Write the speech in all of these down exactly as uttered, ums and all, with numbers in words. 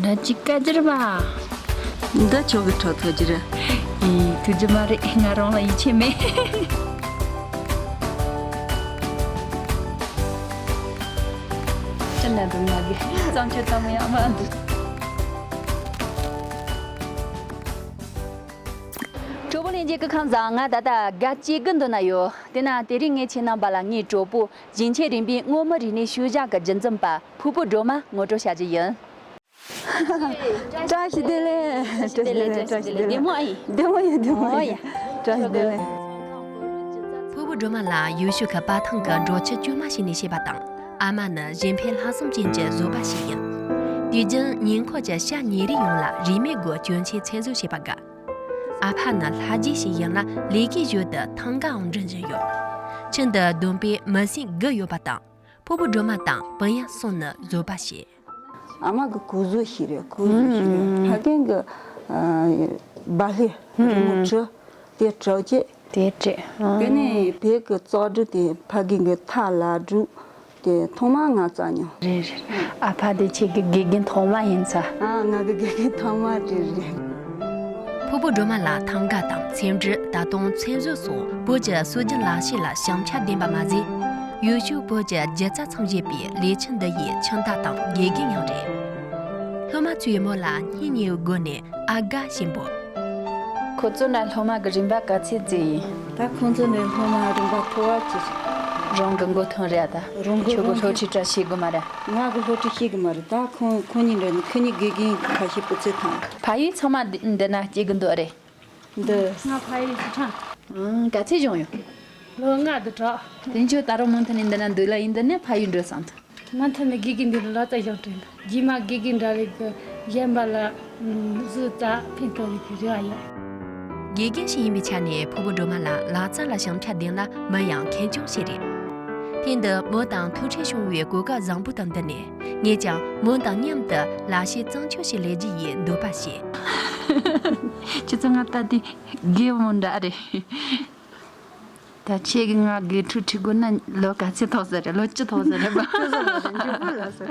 ད་ཅིག་བཀའ་སྒྱུར་བ། འདི་ཁྱོད་ཀྱི་ཁྲོ་ཐོ་རྒྱུ་རེད། ཨི། ཐུགས་རྒྱུ་མ་རེད། ང་རང་ལ་ཡིད་ཆེས་མེད། ཅི་ན་འདུག་ང་གི་བརྩམས་ཆོས་ཙམ་ཡང་མ་འདུག་གྲོགས་པོ་ལྷན་རྒྱས་སྐུ་ཁམས་བཟང་། ང་ད་ལྟ་དགའ་སྐྱིད་གི་འདུ་ན་ཡོད། དེ་ན་དེ་རིང་ངས་ཁྱེད་རྣམ་པ་ལ་ངའི་གྲོགས་པོ་ཞིང་ཆེན་རིམ་པའི་སྔོན་མི་རིག་གནས་ཤུལ་བཞག་གི་རྒྱུན་འཛིན་པ་ཕུར་བུ་སྒྲོལ་མ་ངོ་སྤྲོད་བྱ་རྒྱུ་ཡིན། བཀྲ་ཤིས་བདེ་ལེགས། བཀྲ་ཤིས་བདེ་ལེགས། བཀྲ་ཤིས་བདེ་ལེགས། བདེ་མོ་ཨ་ཡིན། བདེ་མོ་ཡིན། བདེ་མོ་ཡིན། བཀྲ་ཤིས་བདེ་ལེགས། ཕུར་བུ་སྒྲོལ་མ་ལགས་ཡུལ་ཤུལ་གྱི་སྤ་ཐང་གི་འབྲོག་ཁྱི་ཅུང་མ་ཞིག་ནས་སྐྱེས་པ་དང་། ཨ་མ་ནི་གཞན་ཕན་ལྷག་བསམ་ཅན་གྱི་བཟོ་པ་ཞིག་ཡིན། དུས་རྒྱུན་ཉེ་འཁོར་གྱི་ཤ་ཉོ་རིགས་ཡོངས་ལ་རིན་མེད་སྒོས་གྱོན་ཆས་ཚོན་བཟོ་བྱེད་པར་དགའ། ཨ་ཕ་ནི་ལྷ་རྗེ་ཞིག་ཡིན་ལ་ལས་ཀའི་ཞོར་དུ་ཐང་གའང་འགྲིམ་བཞིན་ཡོད། ཁྱིམ་དུ་བསྡོམས་པས་མི་སེར་དགུ་ཡོད་པ་དང་། ཕུར་བུ་སྒྲོལ་མ་དང་སྤུན་ཡ་གསུམ་ནི་བཟོ་པ་བྱེད། ཨ་མ་གི་གོས་བཟོ་ཞིག་རེད། གོས་བཟོ་ཞིག་རེད། ཕ་རྒན་གི་ཨ་སྦ་ལྷེ་རི་མོ་བྲི། དེ་བྲི་བྱེད། དེ་བྲི། དེ་ནས་བོད་གི་ཙག་སྒྲིག་དེ་ཕ་རྒན་གི་ཐ་ལ་སྒྲུག་དེ་ཐོག་མ་ང་བཙལ་མྱོང་། རེད་རེད། ཨ་ཕ་དེ་ཁྱེད་ཀྱི་དགེ་རྒན་ཐོག་མ་ཡིན་ས། ཨ། ང་གི་དགེ་རྒན་ཐོག་མ་དེ་རེད། ཕུར་བུ་སྒྲོལ་མ་ལགས་ཐང་ག་དང་ཚེམ་དྲུབ། ད་དུང་ཚོན་བཟོ་སོགས་བོད་ཀྱི་སྲོལ་རྒྱུན་ལག་ཤེས་ལ་བྱང་ཆ་ལྡན་པ་མ་ཟད། ཡུལ་ཤུལ་བོད་ཀྱི་སྒྱུ་རྩལ་ཚོམས་ཞེས་པའི་ལས་ཁྱིམ་འདི་ཡི་ཁྱིམ་བདག་དང་དགེ་རྒན་ཡང་རེད། སློབ་མ་ཚོས་མོ་ལ་སྙིང་ཉེ་བའི་སྒོ་ནས་ཨ་དགའ་ཞེས་འབོད། ཁོ་ཚོ་ན་སློབ་མ་གི་རིན་པ་ག་ཚད་བརྩི་ཡིན། ད་ཁོང་ཚོ་ནས་སློབ་མ་རིན་པ་མཐོ་བ་ཅིག་རང་གི་མགོ་ཐོན་རེད་ད། རང་གི་ཁྱོད་ཀྱི་སློབ་ཁྲིད་འདྲ་བྱེད་དགོས་མ་རེད། ང་གི་སློབ་ཁྲིད་བྱེད་གི་མ་རེད། ད་ཁོང་ཁོང་གཉིས་འདྲ་ནི་ཁོ་གཉིས་དགེ་རྒན་ཁ་ཤས་པོ་ཚོས་ཐང་། ཕ་ཡུལ་ཚང་མ་འདི་འདི་ན་སྐྱེ་གི་འདུག་རེད། འདི། ང་ཕ་ཡུལ་སི་ཁྲོན། ཨང་ག་ཚད་བྱུང་ཡོད། ལོ་ལྔ་དུ་གྲགས། དེ་ཁྱོད་ད་རུང་མུ་མཐུད་ནས་འདི་ན་འདུག་ལ་ཡིན་འདི་ནས་ཕ་ཡུལ་འགྲོ་བསམ་ཐུབ། མུ་མཐུད་ནས་དགེ་རྒན་འདི་ལ་ལག་རྩལ་སྦྱོང་དྲན། རྗེས་མ་དགེ་རྒན་འདྲ་བའི་གི་གཞན་པ་ལ་བཟོ་ལྟ་ཕན་ཐོགས་ལས་ཀྱི་རེ་བ་ཡོད། དགེ་རྒན་ཞིག་ཡིན་པའི་ཆ་ནས་ཕུར་བུ་སྒྲོལ་མ་ལ་ལག་རྩལ་ལ་བྱང་ཆ་ལྡན་ལ་མི་ཡང་ཁེངས་སྐྱུང་ཞིག་རེད། དེ་འདི་མོ་དང་ཐུག་འཕྲད་བྱུང་བའི་གོ་སྐབས་བཟང་པོ་དང་འདི་ནས་ངས་ཀྱང་མོ་དང་མཉམ་དུ་ལག་ཤེས་གཙང་ཆུ་ཞིག་ལས་རྒྱུ་ཡི་འདོད་པ་བྱེད། ཁྱེད་ཚོ་ང་ལྟ་དུས་རྒན་མོ་འདྲ་རེད། ད་ཁྱེད་ཀྱིས་ང་དགེ་ཕྲུག་ཁྲིད་དགོས་ན་ལོ་ག་ཚོད་ཐོག་ས་རེད། ལོ་བཅུ་ཐོག་ས་རེད་པ། མགྱོགས་པོ་ལ་ས།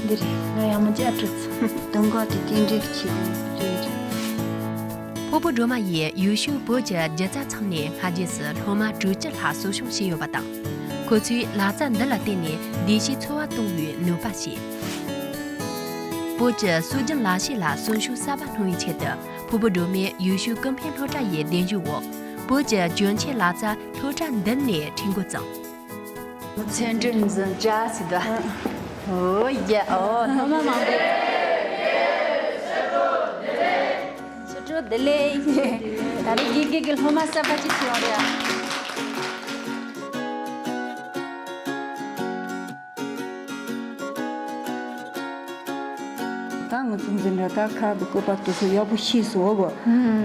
འདི་རེད། ང་ཡག་མོ་ཅིག་ཨ་སྤྲོད་ཚུལ། དུང་དཀར་གྱི་རྟེན་འབྲེལ་གྱི་ཆེད་དུ་རེད། ཕུར་བུ་སྒྲོལ་མ་ཡིས་ཡུལ་ཤུལ་བོད་ཀྱི་སྒྱུ་རྩལ་ཚོམས་ནས་སྔ་རྗེས་སུ་སློབ་མ་དྲུག་ཅུ་ལྷག་གསོ་སྐྱོང་བྱས་ཡོད་པ་དང་། ཁོ་ཚོས་ལག་རྩལ་འདི་ལ་བརྟེན་ནས་བདེ་སྐྱིད་འཚོ་བ་གཏོང་བའི་ནུས་པ་བྱེད། བོད་ཀྱི་སྲོལ་རྒྱུན་ལག་ཤེས་ལ་གསོན་ཤུགས་གསར་པ་སློང་བའི་ཆེད་དུ་ཕུར་བུ་སྒྲོལ་མས་ཡུལ་ཤུལ་ཀུན་ཕན་སློབ་གྲྭ་ཡི་གདན་ཞུ་འོག་བོད་ཀྱི་གྱོན་ཆས་ལག་རྩལ་སློབ་གྲྭ་འདི་ནས་ཁྲིད་འགོ་བརྩམས། ཚོན་གྲུ་འཛིན་བྱ་སྲིད་དོ། ཨོ་ཡ་ཨོ་སློབ་མ་མང་པོ། ཕྱི་དྲོ་བདེ་ལེགས། ད་རེས་དགེ་རྒན་གྱི་སློབ་མ་གསར་པ་ཅིག་ཐོན་ཡོང་རེད། ད་ང་ཚོ་འཛིན་གྲྭ་ད་ཁ་གི་བཀོད་པ་དེ་ཚོ་ཡག་པོ་ཤེས་སོང་བ།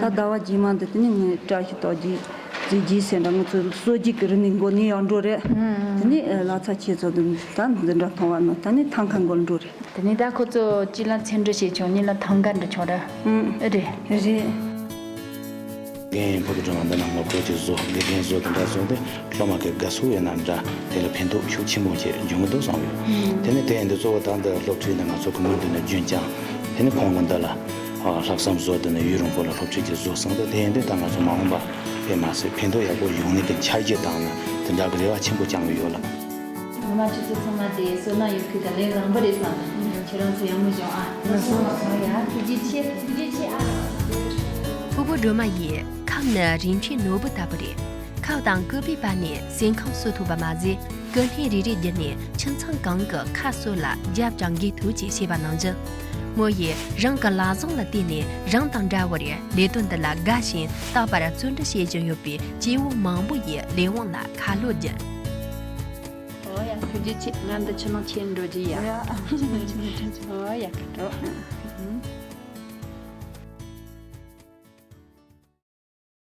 ད་ཟླ་བ་རྗེས་མ་འདི་དེ་ནས་ངས་བཀྲ་ཤིས་རྟགས་བརྒྱད་རྫས་བརྒྱད་ཟེར་འདྲ་ང་ཚོ་སོ་རྒྱུས་ཀྱི་རིག་གནས་འགོ་ནས་ཡར་འགྲོ་རེད། དེ་ནས་ལག་ཚ་ཁྱེད་ཚོ་དང་ད་འཛིན་གྲྭ་མཐོང་བ་ནང་ད་ནས་ཐང་ཁ་འགོ་འགྲོ་རེད། དེ་ནས་ད་ཁོ་ཚོ་གཅིག་ལ་ཚེམ་དྲུབ་བྱས་བྱུང་གཉིས་ལ་ཐང་ག་འགྲོ་བྱུང་ར། ཨུ། རེད། རེད། རྒན་ཕུར་བུ་སྒྲོལ་མ་འདི་ན་ངོ་སྤྲོད་ཀྱི་བཟོ་དགེ་རྒན་བཟོ་དེ་འདྲ་བཟོ་སྟེ་སློབ་མ་གི་དགའ་ཚོར་ཡོད་ན་འདྲ་དེ་ལ་ཕན་ཐོགས་ཤུགས་ཆེན་པོ་ཅིག་འབྱུང་གི་འདུག་བསམ་ཡོད། དེ་ནས་དེ་ཡིན་དུས་གཙོ་བོ་ད་འདི་སློབ་ཁྲིད་ནི་ང་ཚོ་གི་མུ་མཐུད་ནས་རྒྱུན་བསྐྱངས། དེ་ནས་ཁོང་གི་འདི་ལ་ལྷག་བསམ་བཟོ་དེ་ནི་ཡུན་རིང་པོ་ལ་སློབ་ཁྲིད་ཀྱི་བཟོ་གསུངས་ཏེ་དེ་ཡིན་དུས་ད་ང་ཚོ་མ་འོངས་པ་དཔེ་མ་སྲིད་ཕན་ཐོགས་ཡག་པོ་ཡོང་ནི་གི་འཆར་གཞི་དང་ནི་དེ་འདྲ་གི་རེ་བ་ཆེན་པོ་བཅངས་ཡོད་ལ། ངོ་མ་ཁྱེད་ཚོ་ཚང་མ་དེ་བསོད་ནམས་ཡོད་ཁུལ་དང་ལས་བཟང་པོ་རེད་བསམ། ཁྱེད་རང་ཚོ་ཡག་མོ་བྱུང་ཨ། ལགས་སོ། ཡ་ཐུགས་རྗེ་ཆེ། ཐུགས་རྗེ་ཆེ་ཨ། ཕུར་བུ་སྒྲོལ་མ་ཡིས་ཁམས་ནི་རིན་ཆེན་ནོར་བུ་ལྟ་བུ་རེད། ཁབ་དང་སྐུད་པའི་བར་ནས་སེམས་ཁམས་གསོ་ཐུབ་པ་མ་ཟད། སྐུད་སྣེ་རེ་རེ་བརྒྱུད་ནས་ཁྱིམ་ཚང་གང་གི་ཁ་གསོ་ལ་རྒྱབ་ཀྱང་འགེལ་ཐུབ་ཅེས་བཤད་པ་ནང་བཞིན། མོ་ཡིས་རང་གི་ལག་བཟང་ལ་བརྟེན་ནས་རང་དང་འདྲ་བར་ལས་དོན་འདི་ལ་དགའ་ཞིང་རྟག་པར་བརྩོན་འགྲུས་བྱེད་བཞིན་ཡོད་པའི་སྐྱེ་བོ་མང་པོ་ཡི་ལས་དབང་ལ་ཁ་ལོ་བསྒྱུར། ཨོ་ཡ་ཐུགས་རྗེ་ཆེ། ང་འདི་ཕྱི་ནང་ཁྱེར་འགྲོ་རྒྱུ་ཡ། ཨོ་ཡ་ཁ་དྲོ།